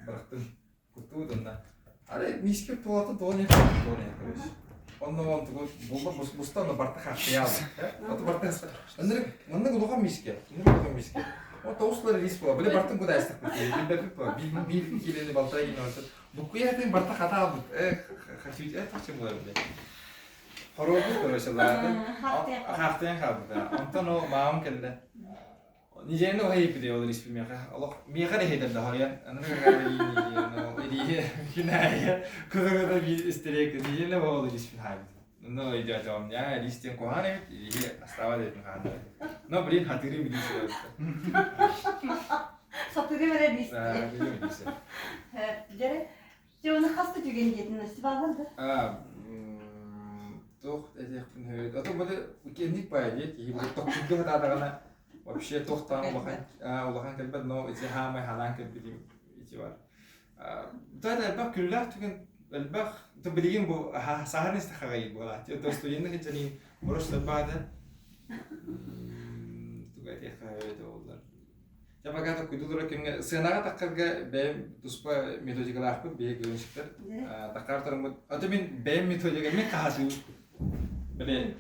Бырахтым. Куттубут онно. Арай миискэ туолата туон иһэ короче. Онно он тугу булла буста онно барта хахтыйаал. Ото барта Ынырык маннык улахан миискэ. Ынырык улахан миискэ. О тоҕус рис була. Били бартын куда айстахпыт. Билбэппит була. Биир биир киилени балтара киилени барта. Буккуйа хатын барта хатаалбыт. Э хачыт э тахчы була бile. Хоруобут короче лааты. Хахтыйан хаалбыта. Онтон ол маам кэллэ. Нижэни оһайыппыт ол риспи миэхэ. Олох миэхэ да иһитэр да хоруйан. Аны илииһи кинээйэ кыһыгыта биир истериэк нижэни ол риспин хаайбыт. Ну идиотом, я листен куһаан эбит, илииһи астаабат эбитин хааннар. Но блин хатырым илиис Сатырым эрэ лист. Дьэрэ, дьэ оны хас да түгэн диэтин Степан да? А, туох этиэхпин сөбүй? Ото били кэнник баайа дии, киһи били тохтуйга сатаатаҕына вообще туохтаан улахан улахан кэлбэт, но ити хаамай ханаан кэлбитим ити бар. Да элбэх күллээх түгэн элбэх то билигин бу саһар истэхэҕэй буолааччы. То студенты сылдьанин просто баада туга этиэххэ эбитэ буоллар. Дьэ пока токкуйдуулар кэмҥэ сыанаҕа таххарга бэйэм туспа методикалаахпыт биһиги гонщиктар таххар туруммут. Ото мин бэйэм методика мин хаһатыы били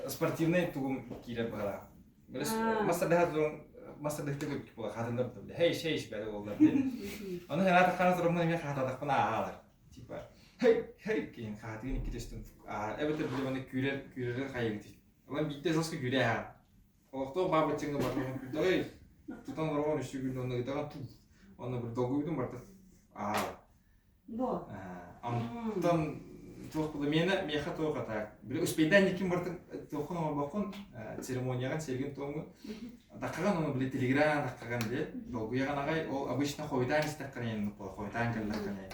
спортивнай тугум киирэр быһалаах. Били мастардаһа турун мастардаһыта көпкү була хатыллар били хей шей бэри буоллар диэн. Ону хана таххара туруммун эмиэ хаһататахпын ааһаалар. Типа хей хей киһин хаһатыгын икки төстөн ааһар. Эбэтэр били маны күүрэр күүрэрин хайыгыт. Онон биирдэ жестко күүрэ ааһар. Олохтоох баабыччыҥҥа барытын күлдэҕэй, тутан олороҕун үс күн уонна ыытаҕын тух уонна бір долгуйбутун барыта аал. Бу. Онтон туох була миэнэ миэхэ туох ата били успейдаан иккин барытын туоххун оҥорбоккун церемонияҕын сиэргин туоҥҥун даккаҕын ону били телеграм даккаҕын диэ долгуйаҕын аҕай ол обычно хойутаан истэххинэ инник буола хойутаан кэллэххинэ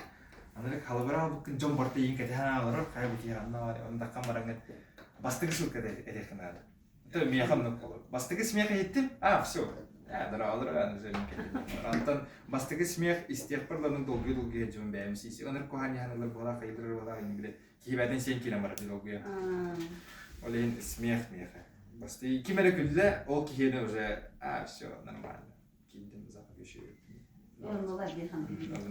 анырык халыбыра албыккын дьон барыта иин кэтэһэн ааларар хайа бу киһи ханна бар ону даккан бараҥҥын бастакы ссылка этиэххин наада Это миэхэ оннук буолар. Бастакы смех иһиттим, а, все. Антон бастакы смех истиэхпэр да долгуйа-долгуйа дьон бэйэм сиси. Ыныр куһаан яһанылар буолаа, хайдырар буолаа, ини биле. Киһибэтин сиэн киирэн барар долгуйа. Ол иһин смех миэхэ. Бастакы ким эрэ күллэ, ол киһини уже, а, все, нормально. Киирдим запах еще. Оннулар диэн.